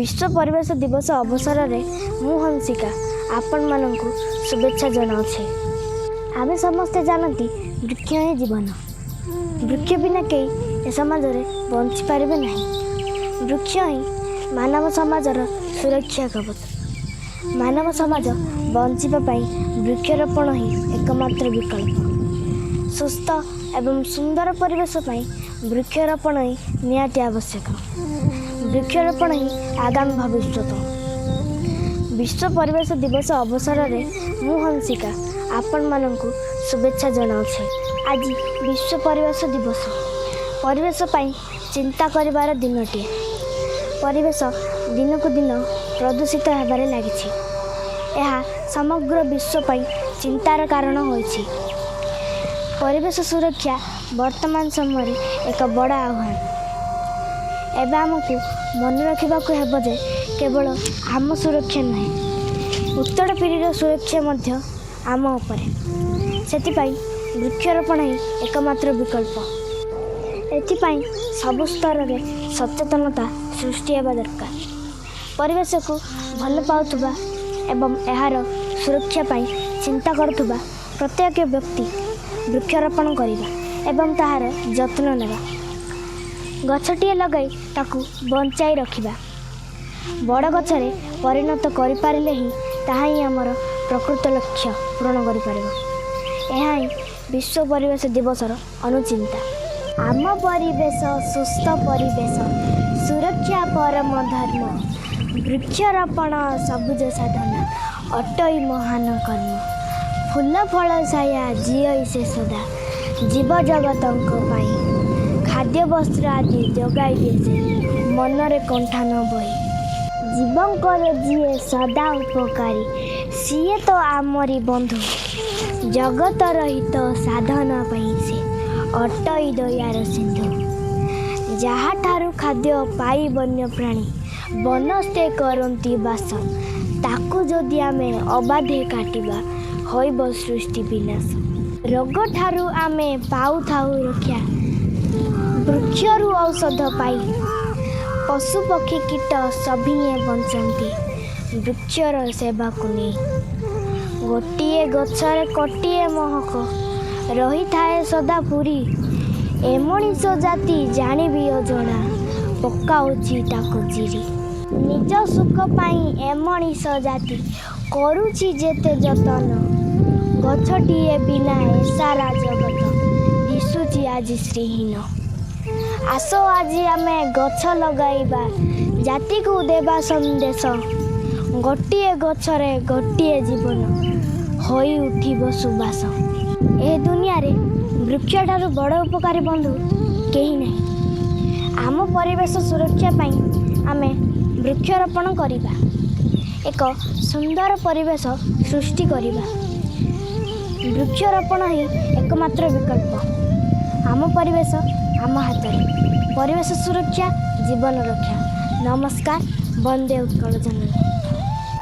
ବିଶ୍ୱ ପରିବେଶ ଦିବସ ଅବସରରେ ମୁଁ ହଂସିକା ଆପଣମାନଙ୍କୁ ଶୁଭେଚ୍ଛା ଜଣାଉଛି। ଆମେ ସମସ୍ତେ ଜାଣନ୍ତି, ବୃକ୍ଷ ହିଁ ଜୀବନ। ବୃକ୍ଷ ବିନା କେହି ଏ ସମାଜରେ ବଞ୍ଚିପାରିବେ ନାହିଁ। ବୃକ୍ଷ ହିଁ ମାନବ ସମାଜର ସୁରକ୍ଷା କବଚ। ମାନବ ସମାଜ ବଞ୍ଚିବା ପାଇଁ ବୃକ୍ଷରୋପଣ ହିଁ ଏକମାତ୍ର ବିକଳ୍ପ। ସୁସ୍ଥ ଏବଂ ସୁନ୍ଦର ପରିବେଶ ପାଇଁ ବୃକ୍ଷରୋପଣ ହିଁ ନିହାତି ଆବଶ୍ୟକ। ବୃକ୍ଷରୋପଣ ହିଁ ଆଗାମୀ ଭବିଷ୍ୟତ। ବିଶ୍ୱ ପରିବେଶ ଦିବସ ଅବସରରେ ମୁଁ ହଂସିକା ଆପଣମାନଙ୍କୁ ଶୁଭେଚ୍ଛା ଜଣାଉଛି। ଆଜି ବିଶ୍ୱ ପରିବେଶ ଦିବସ। ପରିବେଶ ପାଇଁ ଚିନ୍ତା କରିବାର ଦିନଟିଏ। ପରିବେଶ ଦିନକୁ ଦିନ ପ୍ରଦୂଷିତ ହେବାରେ ଲାଗିଛି। ଏହା ସମଗ୍ର ବିଶ୍ୱ ପାଇଁ ଚିନ୍ତାର କାରଣ ହୋଇଛି। ପରିବେଶ ସୁରକ୍ଷା ବର୍ତ୍ତମାନ ସମୟରେ ଏକ ବଡ଼ ଆହ୍ୱାନ। ଏବେ ଆମକୁ ମନେ ରଖିବାକୁ ହେବ ଯେ କେବଳ ଆମ ସୁରକ୍ଷା ନୁହେଁ, ଉତ୍ତର ପିଢ଼ିର ସୁରକ୍ଷା ମଧ୍ୟ ଆମ ଉପରେ। ସେଥିପାଇଁ ବୃକ୍ଷରୋପଣ ହିଁ ଏକମାତ୍ର ବିକଳ୍ପ। ଏଥିପାଇଁ ସବୁ ସ୍ତରରେ ସଚେତନତା ସୃଷ୍ଟି ହେବା ଦରକାର। ପରିବେଶକୁ ଭଲ ପାଉଥିବା ଏବଂ ଏହାର ସୁରକ୍ଷା ପାଇଁ ଚିନ୍ତା କରୁଥିବା ପ୍ରତ୍ୟେକ ବ୍ୟକ୍ତି ବୃକ୍ଷରୋପଣ କରିବା ଏବଂ ତାହାର ଯତ୍ନ ନେବା। ଗଛଟିଏ ଲଗାଇ ତାକୁ ବଞ୍ଚାଇ ରଖିବା, ବଡ଼ ଗଛରେ ପରିଣତ କରିପାରିଲେ ହିଁ ତାହା ହିଁ ଆମର ପ୍ରକୃତ ଲକ୍ଷ୍ୟ ପୂରଣ କରିପାରିବ। ଏହା ହିଁ ବିଶ୍ୱ ପରିବେଶ ଦିବସର ଅନୁଚିନ୍ତା। ଆମ ପରିବେଶ ସୁସ୍ଥ ପରିବେଶ ସୁରକ୍ଷା ପରମ ଧର୍ମ। ବୃକ୍ଷରୋପଣ ସବୁଜ ସାଧନା ଅଟଇ ମହାନ କର୍ମ। ଫୁଲ ଫଳ ଛାୟା ଜିଅଇ ସେ ସଦା ଜୀବଜଗତଙ୍କ ପାଇଁ। ଖାଦ୍ୟ ବସ୍ତ୍ର ଆଦି ଯୋଗାଇ ଦିଏ ସେ ମନରେ କଣ୍ଠା ନ ବହି। ଜୀବଙ୍କର ଯିଏ ସଦା ଉପକାରୀ, ସିଏ ତ ଆମରି ବନ୍ଧୁ। ଜଗତର ହିତ ସାଧନ ପାଇଁ ସେ ଅଟଇ ଦୟାର ସିନ୍ଧୁ। ଯାହାଠାରୁ ଖାଦ୍ୟ ପାଇ ବନ୍ୟ ପ୍ରାଣୀ ବନସ୍ତେ କରନ୍ତି ବାସ, ତାକୁ ଯଦି ଆମେ ଅବାଧେ କାଟିବା, ହୋଇବ ସୃଷ୍ଟି ବିନାଶ। ରୋଗଠାରୁ ଆମେ ପାଉଥାଉ ରକ୍ଷା ବୃକ୍ଷରୁ ଔଷଧ ପାଇ। ପଶୁ ପକ୍ଷୀ କୀଟ ସଭିଏଁ ବଞ୍ଚନ୍ତି ବୃକ୍ଷର ସେବାକୁ ନେଇ। ଗୋଟିଏ ଗଛରେ କୋଟିଏ ମହକ ରହିଥାଏ ସଦା ପୂରି। ଏ ମଣିଷ ଜାତି ଜାଣିବି ଅଜଣା ପକାଉଛି ତାକୁ ଚିରି। ନିଜ ସୁଖ ପାଇଁ ଏ ମଣିଷ ଜାତି କରୁଛି ଯେତେ ଯତନ, ଗଛଟିଏ ବିନା ଏ ସାରା ଜଗତ ଦିଶୁଛି ଆଜି ଶ୍ରୀହୀନ। ଆସ ଆଜି ଆମେ ଗଛ ଲଗାଇବା, ଜାତିକୁ ଦେବା ସନ୍ଦେଶ। ଗୋଟିଏ ଗଛରେ ଗୋଟିଏ ଜୀବନ ହୋଇ ଉଠିବ ସୁବାସ। ଏ ଦୁନିଆରେ ବୃକ୍ଷଠାରୁ ବଡ଼ ଉପକାରୀ ବନ୍ଧୁ କେହି ନାହିଁ। ଆମ ପରିବେଶ ସୁରକ୍ଷା ପାଇଁ ଆମେ ବୃକ୍ଷରୋପଣ କରିବା, ଏକ ସୁନ୍ଦର ପରିବେଶ ସୃଷ୍ଟି କରିବା। ବୃକ୍ଷରୋପଣ ହିଁ ଏକମାତ୍ର ବିକଳ୍ପ। ଆମ ପରିବେଶ ଆମ ହାତରେ। ପରିବେଶ ସୁରକ୍ଷା ଜୀବନ ରକ୍ଷା। ନମସ୍କାର। ବନ୍ଦେ ଉତ୍କଳ ଜନନୀ।